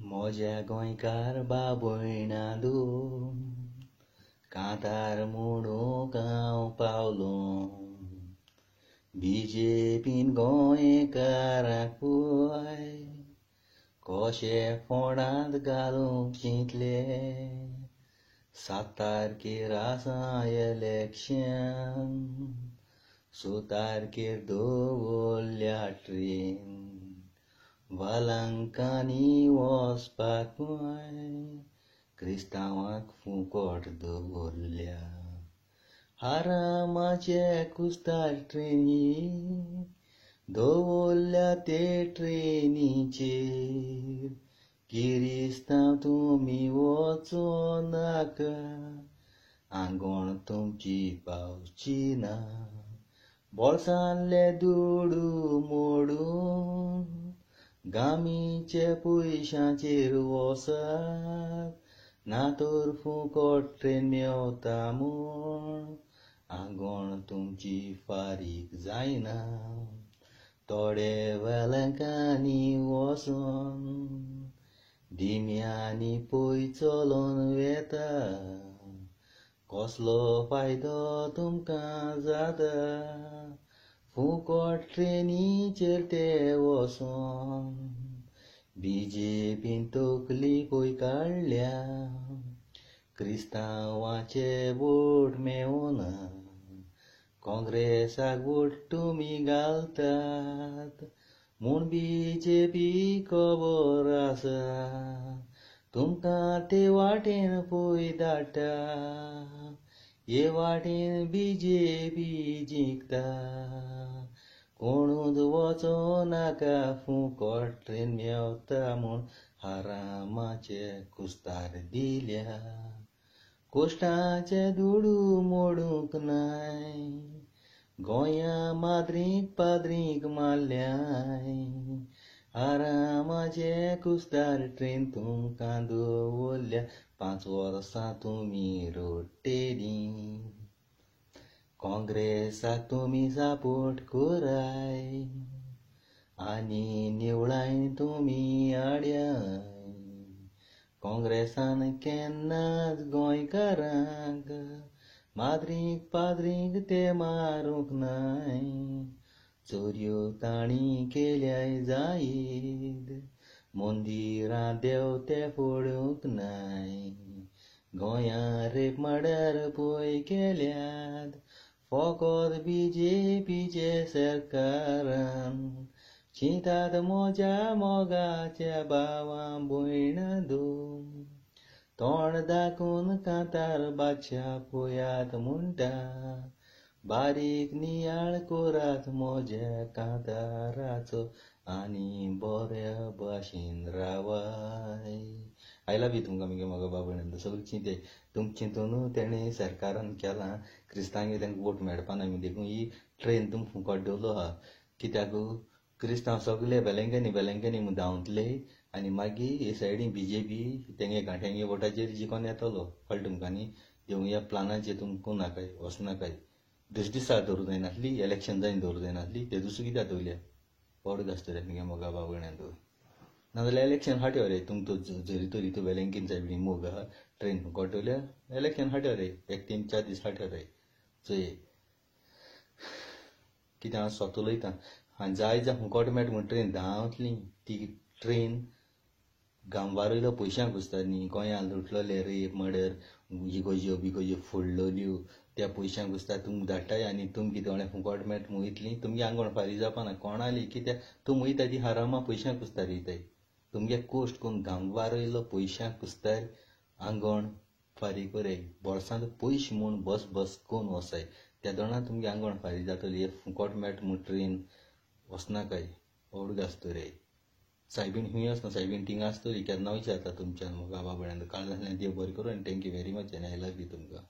म्हज्या गोंयकार बाबयणादो कांतार म्हणूंक हांव पावलो. बीजेपीन गोंयकारांक पळय कशे फोंडांत घालूंक चिंतले. 7 तारखेर आसा इलेक्शन, 6 तारखेर दवरल्या ट्रेन. वालांकांनी वचपाक क्रिस्तांवांक फुकट दवरल्या. हारामाचे कुस्तार ट्रेनी दवरल्या ते ट्रेनीचेर. किरिस्तांव तुमी वचों नाका, आंगण तुमची पावची ना. बोल्सांतले दुडू मोडून गामीचे पयशांचेर वसात, ना तर फुकट ट्रेन मेवता म्हूण आंगण तुमची फारीक जायना. थोडे वेलंकांनी वचोन दिम्यांनी पय चलोन वेता, कसलो फायदो तुमकां जाता फुकट ट्रेनीचेर ते वचोन. बीजेपीन तकली पय काडल्या, क्रिस्तांवाचे वोट मेवना. काँग्रेसाक वोट तुमी घालतात म्हूण बीजेपी खबर आसा, तुमकां ते वाटेन पय धाडटा. हे वाटेन बीजेपी जिंकता, कोणूच वचों नाका फुकट ट्रेन मेवता म्हूण हारामाचे कुस्तार दिल्या. कोश्टाचे दुडू मोडूंक नाय, गोंया माद्रीक पाद्रीक मारल्याय. आरामाचे कुस्तार ट्रेन तुमकां दवरल्या, 5 वर्सां तुमी रोडटेलीं. काँग्रेसाक तुमी सपोर्ट कराय आनी निवळाय तुमी हाड्याय. काँग्रेसान केन्नाच गोंयकारांक माद्रीक पाद्रीक ते मारूंक नाय. चोरयो तांणी केल्याय जायत, मंदिरां देव ते फोडूंक नाय. गोंयां रेप मर्डर पळय केल्यात फकत बीजेपीचे सरकारान. चिंतात म्हज्या मोगाच्या भावा भयणां, तोंड दाखोवन कांतार बादशा पळयात म्हणटा. बारीक नियाळ करात म्हज्या कांताराचो आनी बऱ्या भाशेन रावाय. I love you तुमकां मुगे मोगा बाबा. सगळें चिंते तुमकां चिंतून तेणें सरकारान केलां, क्रिस्तांवांक तांकां वोट मेळपाना देखून ही ट्रेन तुमकां फुकट दवरलो आहा. कित्याक क्रिस्तांव सगळे बेलंकांनी बेलंकांनी म्हूण धांवतले आनी मागीर हे सायडीन बीजेपी तेंगे गांठ्यांगे वोटाचेर जिखोन येतलो. कळ्ळें तुमकां न्ही? देव ह्या प्लानाचेर तुमकां नाकाय वचनाकाय. दुसरे दिसा दवरूं जायनासली, इलेक्शन जायन दवरूं जायनासली, ते दुसरें कित्याक दवरल्या पोट घासतले मुगे मोगा बाबगण्यांत. नाजाल्यार इलेक्शन फाट्यो रे तुमकां जरी तरी तूं वेलंकीन सायबीणी मोग आहा, ट्रेन फुकट दवरल्या, इलेक्शन फाट्यो रे 1 3 4 दीस फाट्यो रे. चोय कितें हांव स्वता उलयतां. आनी जाय जाय फुकट मेळटा म्हूण ट्रेन धांवतली. ती ट्रेन गांवार पयशांक घुसता न्ही. गोंयांत लुटलोले रेप मर्डर इगोज्यो बिगोज्यो फोडलोल्यो त्या पयशांक घुसता तुमकां धाडटाय आनी तुमकां कितें कोणें फुकट मेळटा म्हूण वयतली. तुमगे आंगण फारीक जावपाना कोणाली, कित्याक तुमी वयता ती हरामा पयशांक कुस्तार वयताय. तुमगे कोश्ट करून गांवार येयलो पयशांक कुस्तार आंगण फारीक कराय. बोल्सांत पयशे म्हूण बस बस करून वसाय, त्या दोणां तुमगे आंगण फारीक जातली. हे फुकट मेळटा म्हूण ट्रेन वचनाकाय. ओड घासतो रे सायबीण खंय आसना, सायबीण थिंगा आसतली. केन्ना विचारता तुमच्यान मोगा बाबड्यान. काळ जाल्यार देव बरें करूं आनी thank you very much आनी I love you तुमकां.